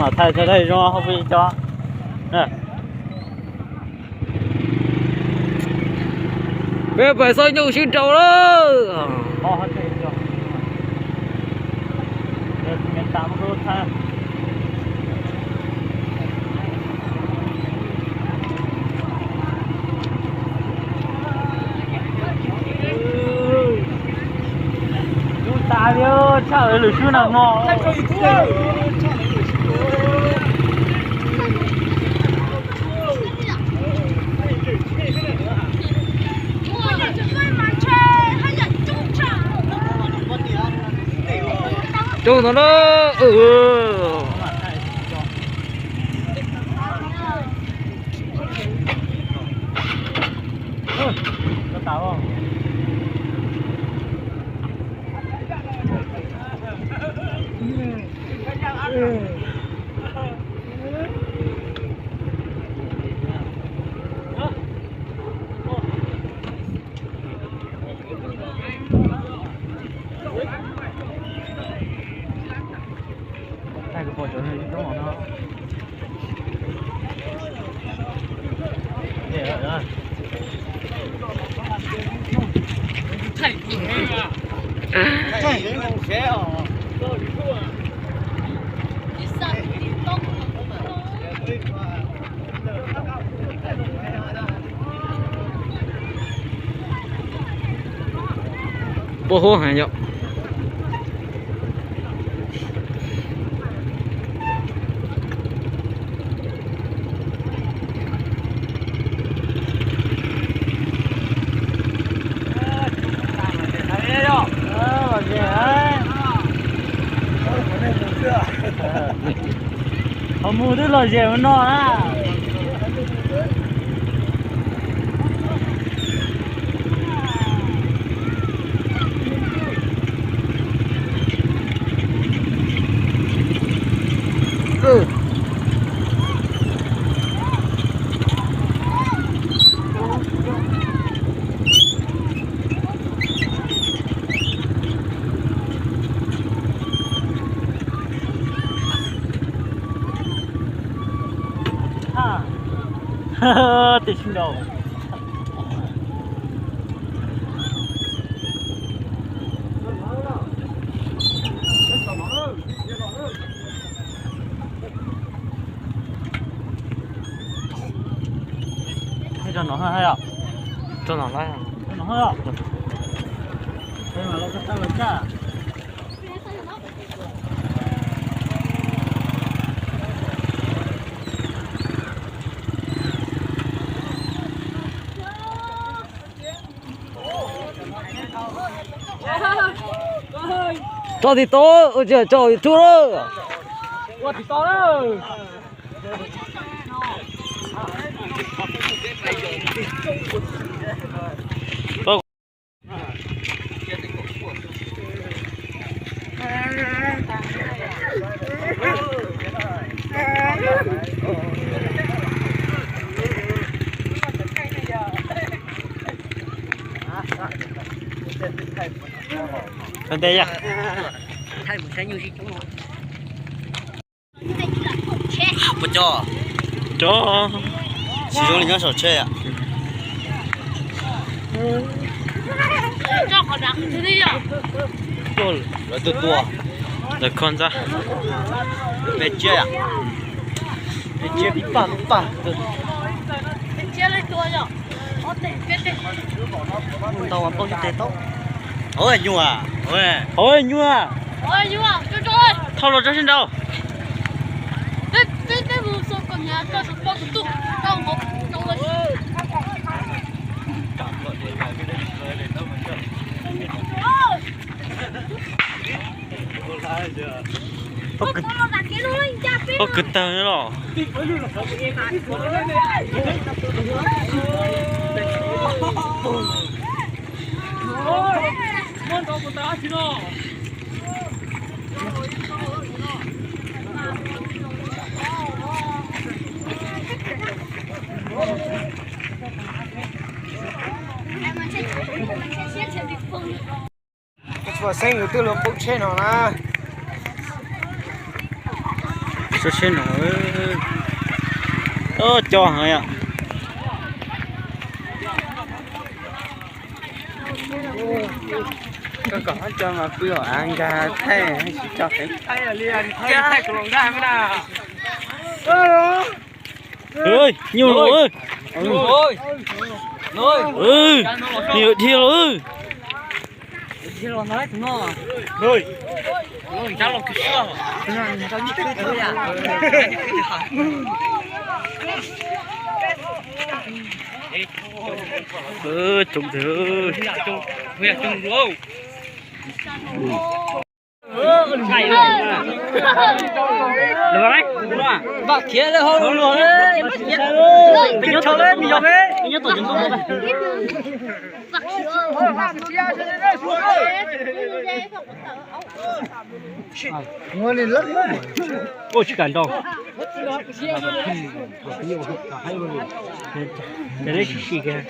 Thaij thaij zoo hauv peb cov. Peb pais xob nyuj sib nraus lawm. Tshaj lwm sub no no. Coob no na. Puab huab heev yom. Qhov mus twb lom zem ua no na. Tim sib nraus. Rau no, rau no. Tso tim tod, tso YouTube lawm. Puas coj? Tsis zoo li nyob saum tsheb. Lawv tuaj tua. Lawv kho ntxa. Pes tsiab, pes tsiab pib paj paj. Ntau plaub ib teg tau. Hauv nyuag, hauv nyuag. Thauj los tso sib nraus. Pob kws tawg los. Txhua xeeb yus twb los poob tsheb no na. Tso seb no, o, co heev yom. Koj kom co mas pw hauv av nkag thaij tsis co heev. Nyuj los. Nws dhia los. Tsoom ntawd. Ua tsis kam nrau. Ces leb sib si kiag.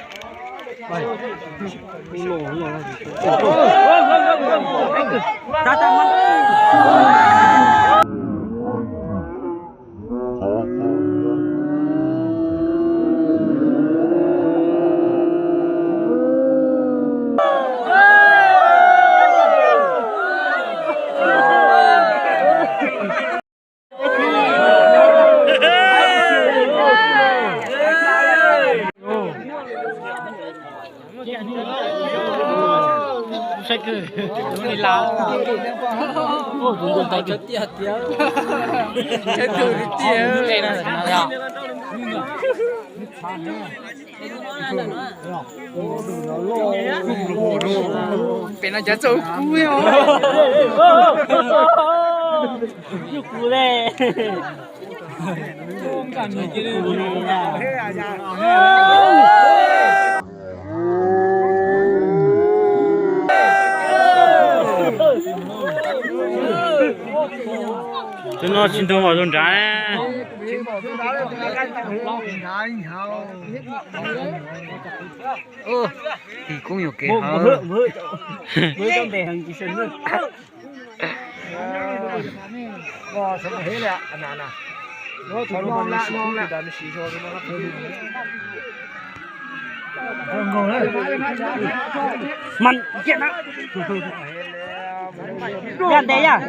Pem no cov txaus kub os. Yus kub le. Tus no tsis ntug npaum tus nrad. Koob yuam kev. Mas kiag na. Yaj ntev yaj.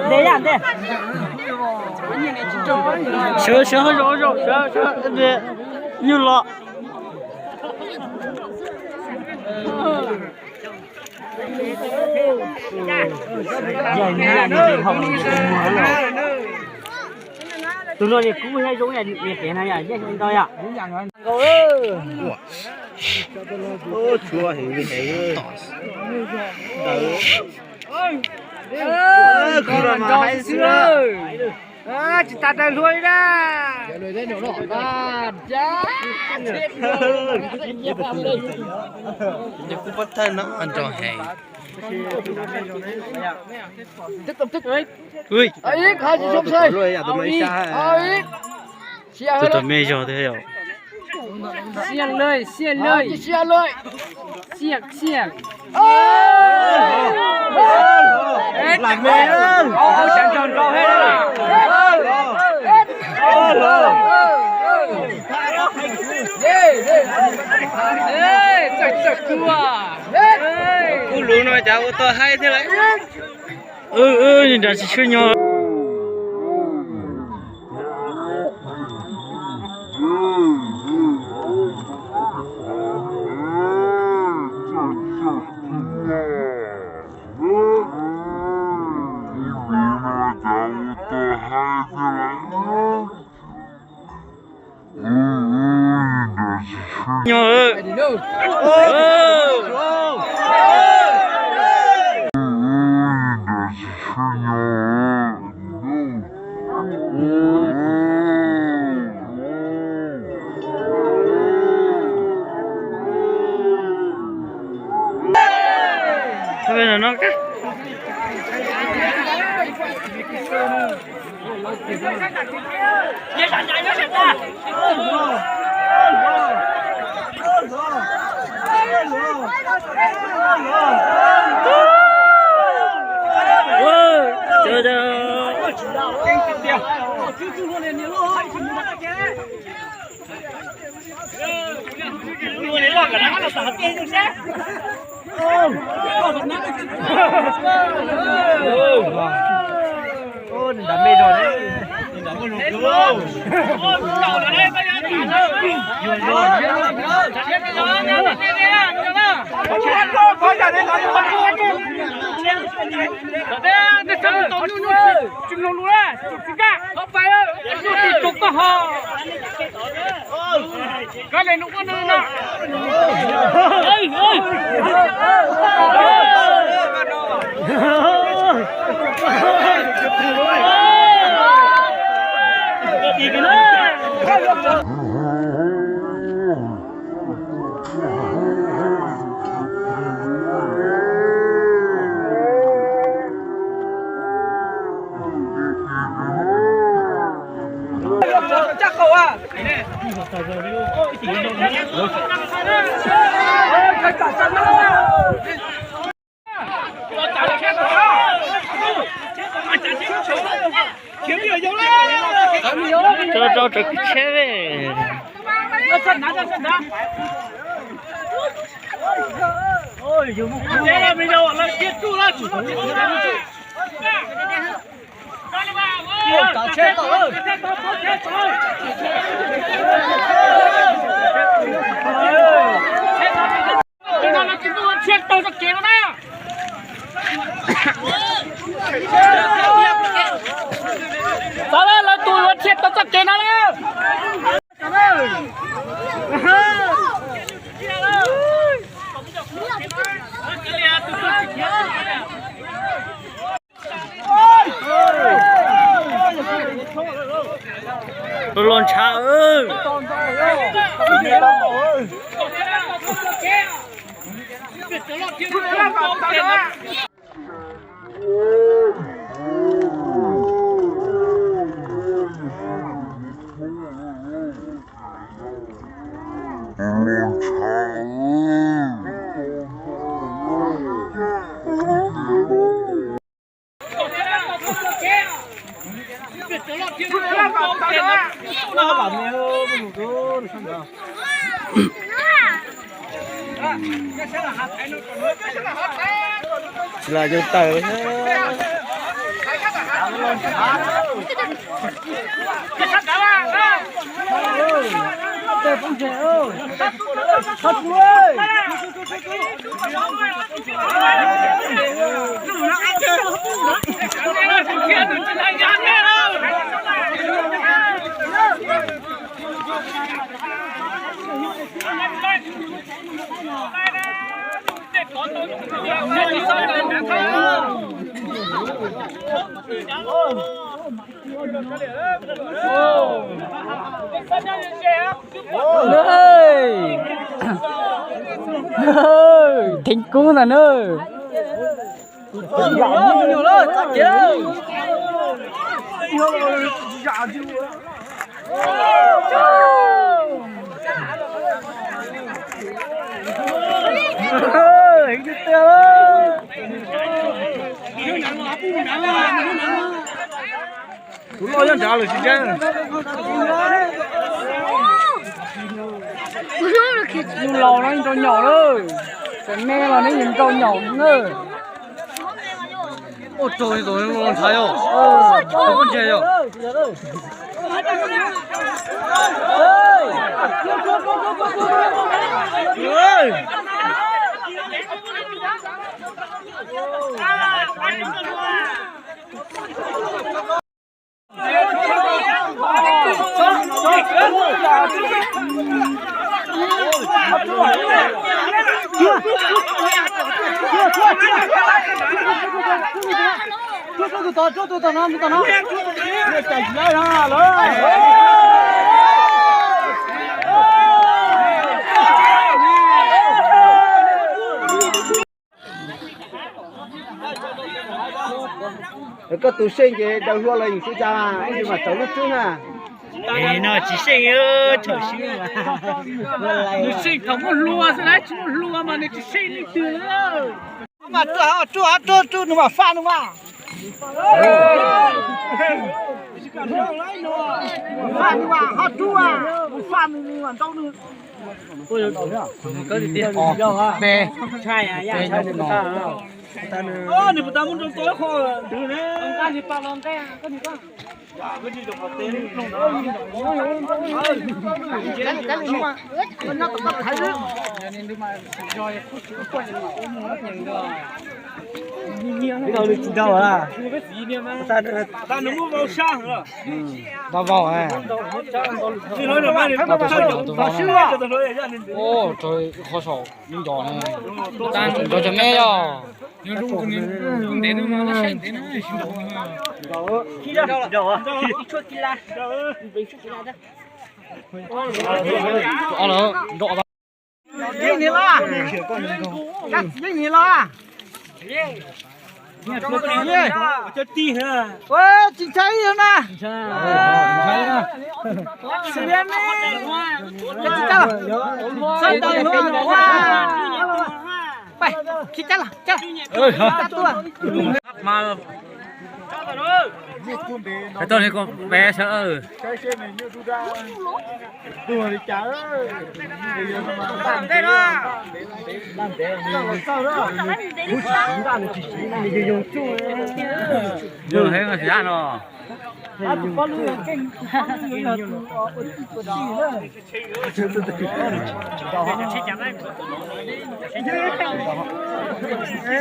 Ntev yaj ntev. Sawv sawv hauv zos zos sawv sawv nyuj los. Tus no niag kub thiab zoo niag pem na yom, yeej ntau yom. Tshuav heev li heev. Ntawd. Kuv los mas haib xwb. Tsis tas daws hlua li na. Kuv pab thawj no nrog heev. Tus me zog thiab yom. Xiaj lawm, xiaj lawm. Xiaj, xiaj. Lam me. Txawm txawm kuv, kuv lus no cas ua tau haib thiab lawm. Nram tsis tshua nyog. Nyob. Rau rau tsev tsheb. Txog lawm, lawv tus yuav thiaj tau txoj kev no lawm. Los ntshav. Tsis lam yug tawm. Theej kub ntag na. Tus loj nyob nrad lawm tsis ntseeg. Yus laus no nrau nyaum lawm, tseem me los neb yeej nrau nyaum na. Ua rau tus no ntshav yog, tus koj ntsia yog. Koj tus seej ces daws hlua los yeej tsis tsa, ib ntsis mas tsaus lub tswb na. No tsis seej, thaum xwb. Nws seej thaum muaj hlua xwb na, tsis muaj hlua mas nws tsis seej leej twg na. Mas rub, rub, rub, rub nws mas faj nws mas. Faj nws mas, ho rub mas, faj nws mas nrau nws. Nws puas tau muab nrau tau qhov twg ne? Tsis tau a. Tau vau. Tau tau tau tau. Ua rau qhov saum nco nco cov me yog. Yeej ni los, yeej ni los. Tsis ntshai na. Hais tau li koj peb sawv. Yog heev xyov no.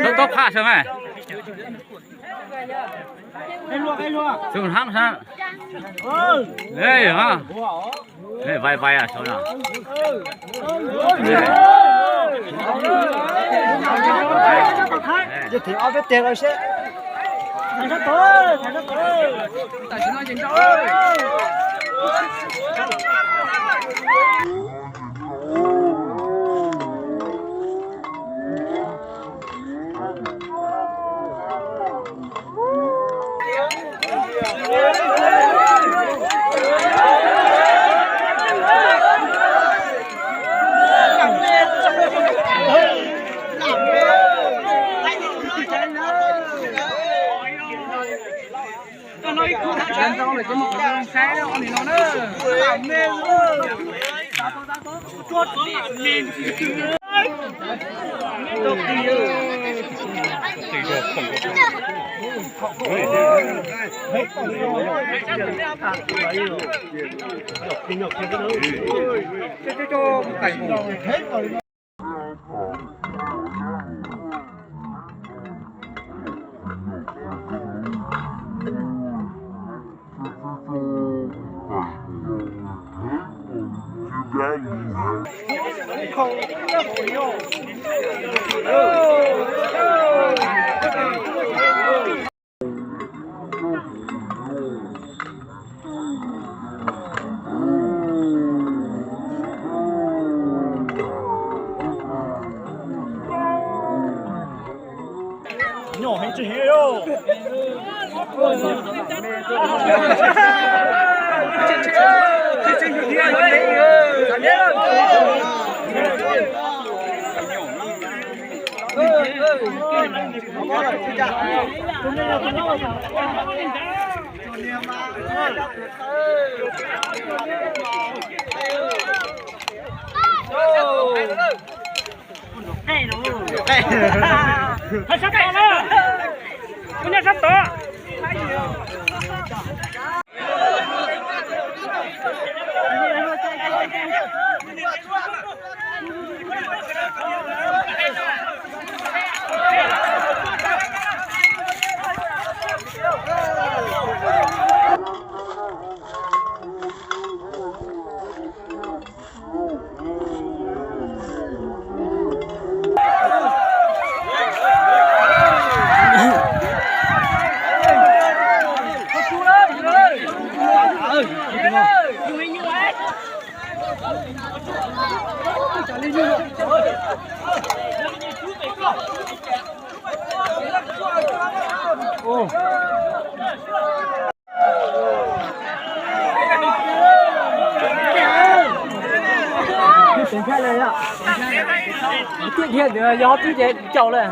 Tau tau qhaj sawv mas. Xwb hab sab. Ej, ha. Ej, vai vai a saud no. Ces thim ob peb teg los seb. Sab tod na, nyob sab tod. Yog twb ces caum lawm.